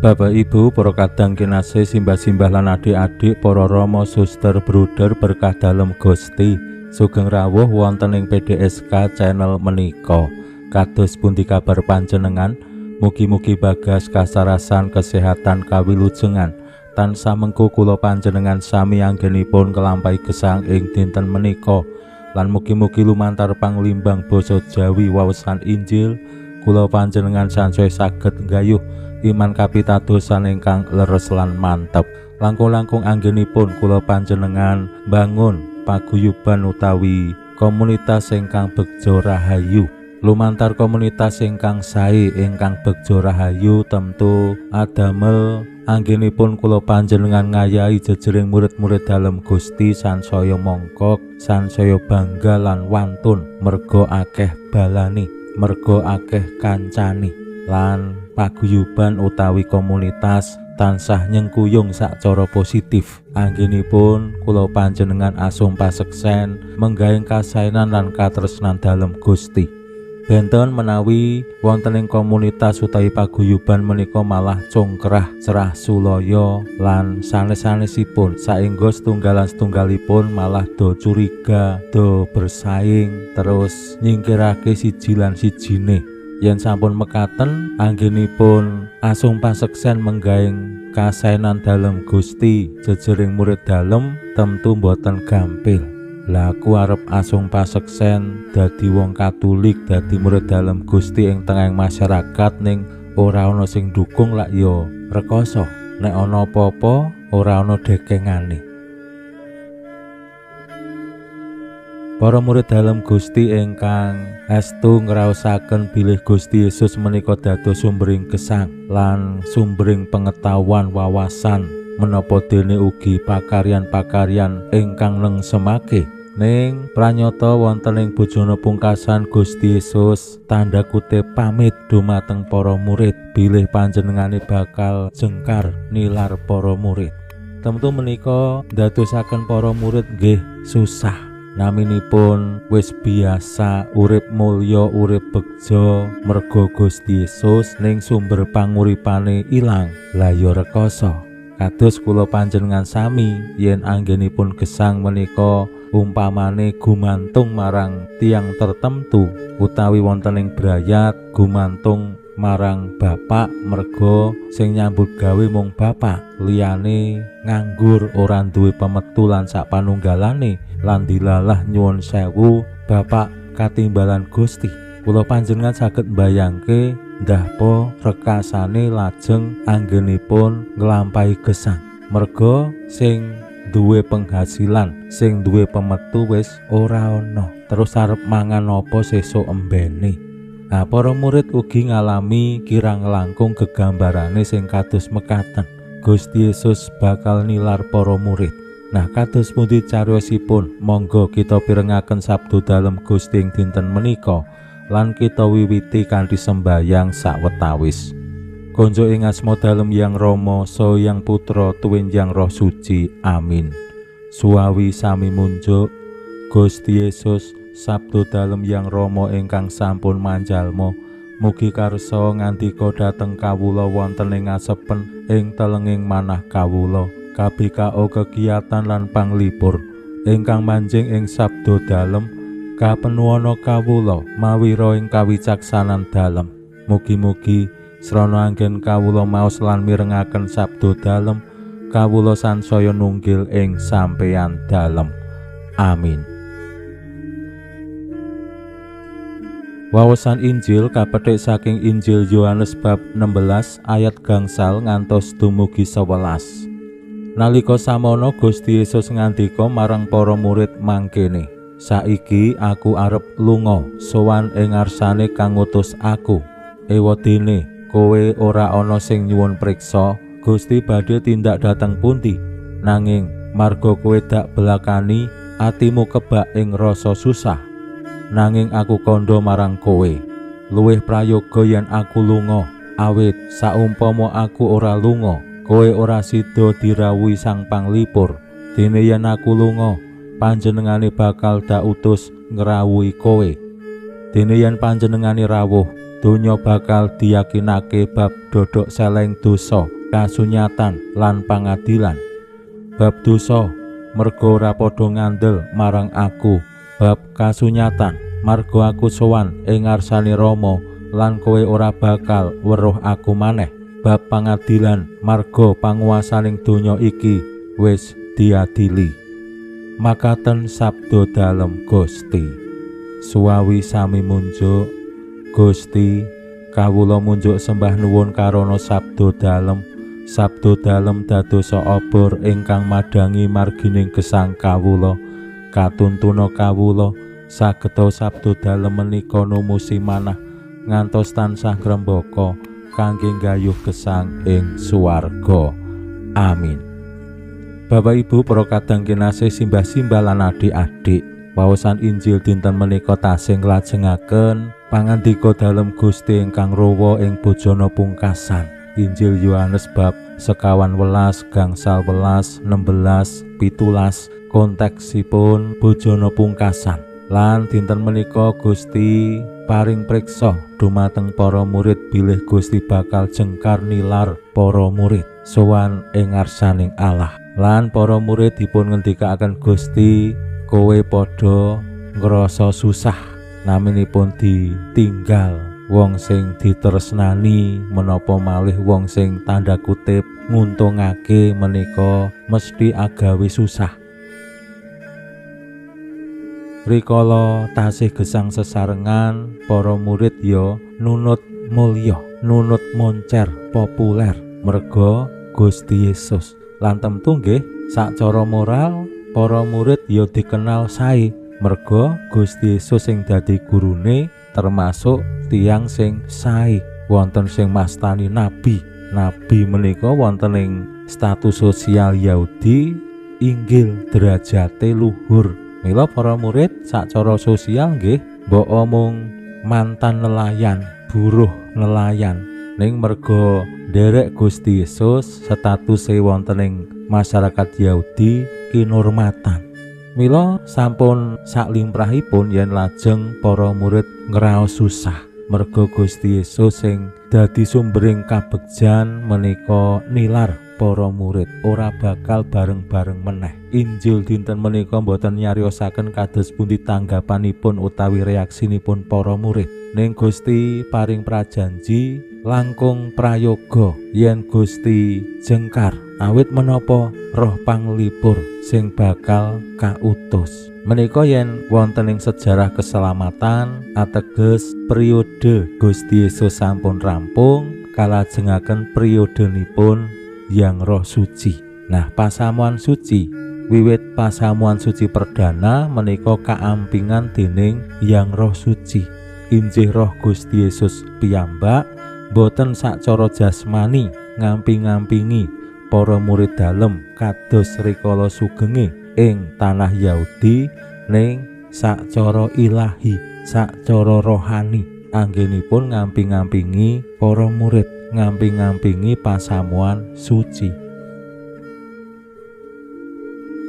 Bapak Ibu, para kadang kinasih, simbah-simbah lan adik-adik, para rama, suster, bruder berkah dalem Gusti, sugeng rawuh wonten ing PDSK channel menika. Kados pundi kabar panjenengan? Mugi-mugi bagas kasarasan kesehatan kawilujengan. Tansah mengko kula panjenengan sami anggenipun kelampahi gesang ing dinten menika. Lan mugi-mugi lumantar panglimbang basa Jawi wawasan Injil kula panjenengan sansaya saged nggayuh iman kapitadosan ingkang leres lan mantep. Langkung-langkung anggenipun kula panjenengan bangun paguyuban utawi komunitas ingkang begja rahayu. Lumantar komunitas ingkang sae ingkang begja rahayu tentu adamel anggenipun kula panjenengan ngayahi jejering murid-murid dalem Gusti sansaya mongkok, sansaya bangga lan wantun merga akeh balane, merga akeh kancane. Lan paguyuban utawi komunitas tansah nyengkuyung sacara positif. Anggenipun kula panjenengan asung paseksen menggaeng kasaenan lan katresnan dalem Gusti. Benten menawi wonten ing komunitas utawi paguyuban menika malah congkrah cerah sulaya lan sanes-sanesipun, saengga setunggalan setunggalipun malah do curiga, do bersaing, terus nyingkirake siji lan sijine. Yen sampun mekaten anggenipun asung paseksen menggaeng kasaenan dalem Gusti jejering murid dalem tentu mboten gampil. Lah aku arep asung paseksen dadi wong Katolik, dadi murid dalem Gusti ing tengahing masyarakat ning ora ana sing dukung lak ya rekoso. Nek ana apa-apa ora ana dekengane. Para murid dalem Gusti ingkang estu ngraosaken bilih Gusti Yesus menika dados sumbering gesang lan sumbering pengetahuan wawasan menapa dene ugi pakaryan-pakaryan ingkang nengsemake. Ning pranyata wonten ing bojone pungkasan Gusti Yesus tanda kutip pamit dumateng para murid bilih panjenengane bakal jengkar nilar para murid. Tentu menika ndadosaken para murid nggih susah. Naminipun wis biasa urip mulya, urip begja merga Gusti Yesus ning sumber panguripane ilang. Lah ya rekoso. Kados kula panjenengan sami yen anggenipun gesang menika umpamane gumantung marang tiyang tertentu utawi wonten ing brayat gumantung marang bapak merga sing nyambut gawe mung bapak, liyane nganggur ora duwe pemetu lan sak panunggalane lan dilalah nyuwun sewu bapak katimbalan Gusti. Kula panjenengan saged mbayangke ndahpa rekasane lajeng anggenipun nglampahi gesang merga sing duwe penghasilan, sing duwe pemetu wis ora ana, terus arep mangan apa sesuk embene. Nah, para murid ugi ngalami kirang langkung gegambarane sing kados mekaten. Gusti Yesus bakal nilar para murid. Nah, kados pundi cariyosipun? Monggo kita pirengaken sabda dalem Gusti ing dinten menika lan kita wiwiti kanthi sembayang sawetawis. Konjo ing asma dalem Yang Rama, saha Yang Putra, tuwin Yang Roh Suci. Amin. Suwawi sami munjuk Gusti Yesus sabda dalem Yang Rama ingkang sampun manjalma, mugi karsa ngandika dhateng kawula wonten ing asepen ing telenging manah kawula, KBKO kegiatan lan panglipur ingkang manjing ing sabda dalem, kapenuwana kawula mawira ing kawicaksanan dalem. Mugi-mugi srana anggen kawula maos lan mirengaken sabda dalem, kawula sansaya nunggil ing sampeyan dalem. Amin. Wawasan Injil kapethik saking Injil Yohanes bab 16 ayat gangsal ngantos dumugi 11. Nalika samono Gusti Yesus ngandika marang para murid mangkene, "Saiki aku arep lunga sowan ing ngarsane kang ngutus aku. Ewadene kowe ora ana sing nyuwun priksa, Gusti badhe tindak dhateng pundi? Nanging Marga kowe dak belakani atimu kebak ing rasa susah. Nanging aku kandha marang kowe, luwih prayoga yen aku lunga, awit saumpama aku ora lunga, kowe ora sida dirawuhi Sang Panglipur. Dene yen aku lunga, panjenengane bakal dak utus ngrawuhi kowe. Dene yen panjenengane rawuh, donya bakal diyakinake bab dodok seleng dosa, kasunyatan lan pangadilan. Bab dosa, merga ora padha ngandel marang aku. Bab kasunyatan, marga aku sowan ing ngarsane Rama lan kowe ora bakal weruh aku maneh. Bab pangadilan, marga panguwasaning donya iki wis diadili. Makaten sabda dalem Gusti. Suwawi sami munjuk Gusti, kawula munjuk sembah nuwun karana sabda dalem. Sabda dalem dadosa obor ingkang madhangi margining gesang kawula. Katuntuna kawula sageta sabda dalem menika numusi manah ngantos tansah ngrembaka kangge nggayuh gesang ing swarga. Amin. Bapak Ibu para kadang kinasih, simbah-simbah lan adik-adik, waosan Injil dinten menika tasih nglajengaken pangandika dalem Gusti ingkang rowa ing bojana pungkasan. Injil Yohanes bab 21 gangsal welas 16 17 konteksipun bojana pungkasan. Lan dinten menika Gusti paring priksa dumateng para murid bilih Gusti bakal jengkar nilar para murid sowan ing ngarsaning Allah. Lan para murid dipun ngendikaaken Gusti, kowe padha ngrasa susah naminipun ditinggal wong sing ditresnani, menapa malih wong sing tanda kutip nguntungake menika mesti agawe susah. Rikala tasih gesang sesarengan, para murid ya nunut mulya, nunut moncer populer merga Gusti Yesus. Lan temtu nggih sacara moral para murid ya dikenal sae merga Gusti Yesus sing dadi gurune termasuk tiyang sing sae. Wonten sing mastani nabi. Nabi menika wonten ing status sosial Yahudi inggil derajate luhur. Mila para murid sacara sosial nggih mbok omong mantan nelayan, buruh nelayan. Ning merga nderek Gusti Yesus statuse wonten ing masyarakat Yahudi kinurmatan. Mila sampun saklimprahipun yen lajeng para murid ngraos susah merga Gusti Yesus sing dadi sumbering kabegjan menika nilar para murid ora bakal bareng-bareng meneh. Injil dinten menika mboten nyariosaken kados pundi tanggapanipun utawi reaksinipun para murid. Ning Gusti paring prajanji langkung prayoga yen Gusti jengkar awit menapa Roh Panglipur sing bakal kautus. Menika yen wonten ing sejarah keselamatan ateges periode Gusti Yesus sampun rampung kalajengaken periodenipun yang Roh Suci. Nah, pasamuan suci wiwit pasamuan suci perdana menika kaampingan dening yang Roh Suci. Injih Roh Gusti Yesus piyambak boten sacara jasmani ngamping-ngampingi para murid dalem kados rikala sugenge ing tanah Yahudi, ning sacara ilahi, sacara rohani anggenipun ngamping-ngampingi para murid, ngamping-ngampingi pasamuan suci.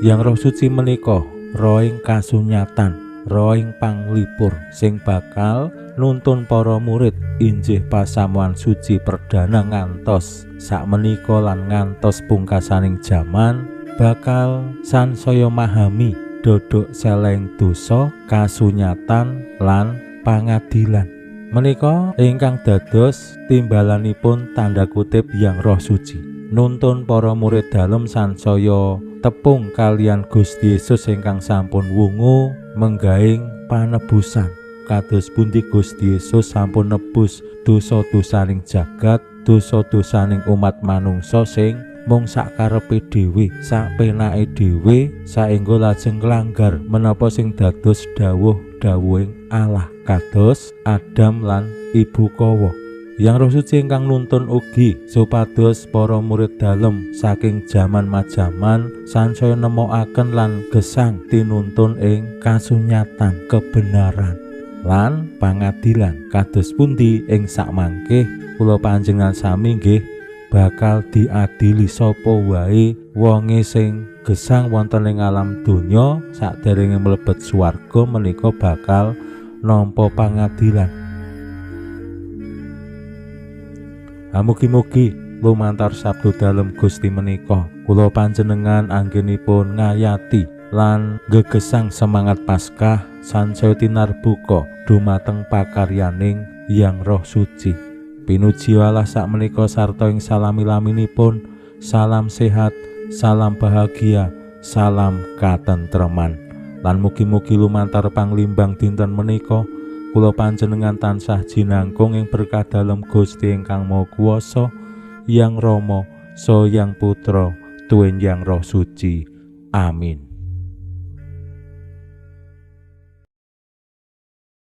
Yang Roh Suci menika roing kasunyatan, roing panglipur sing bakal nuntun para murid injih pasamuan suci perdana ngantos sakmenika lan ngantos pungkasaning jaman bakal sansaya mahami dodok seleng dosa, kasunyatan lan pangadilan. Menika ingkang dados timbalanipun tanda kutip yang Roh Suci nuntun para murid dalem sansaya tepung kalian Gusti Yesus ingkang sampun wungu menggaing panebusan. Kados pundi Gusti Yesus sampun nebus dosa-dosaning jagat, dosa-dosaning umat manungsa sing mung sakarepe dhewe, sapenake dhewe, saengga lajeng nglanggar menapa sing dados dawuh-dawuhing Allah kados Adam lan Ibu Kawa. Yang Roh Suci ingkang nuntun ugi supados para murid dalem saking jaman majaman sansaya nemokaken lan gesang tinuntun ing kasunyatan kebenaran lan pangadilan. Kados pundi ing sakmangke kula panjenengan sami nggih bakal diadili sapa wae wonge sing gesang wonten ing alam donya saderenge mlebet swarga menika bakal nampa pangadilan. Mugi-mugi lumantar sabda dalem Gusti menika kula panjenengan anggenipun ngayati lan gegesang semangat Paskah sansaya tinarbuka dumateng pakaryaning Yang Roh Suci. Pinuji Allah sakmenika sarta ing salami-laminipun, salam sehat, salam bahagia, salam katentreman. Lan mugi-mugi lumantar panglimbang dinten menika kula panjenengan tansah jinangkung ing berkah dalem Gusti ingkang Maha Kuwasa, Yang Rama, Saha Yang Putra, Tuwin Yang Roh Suci. Amin.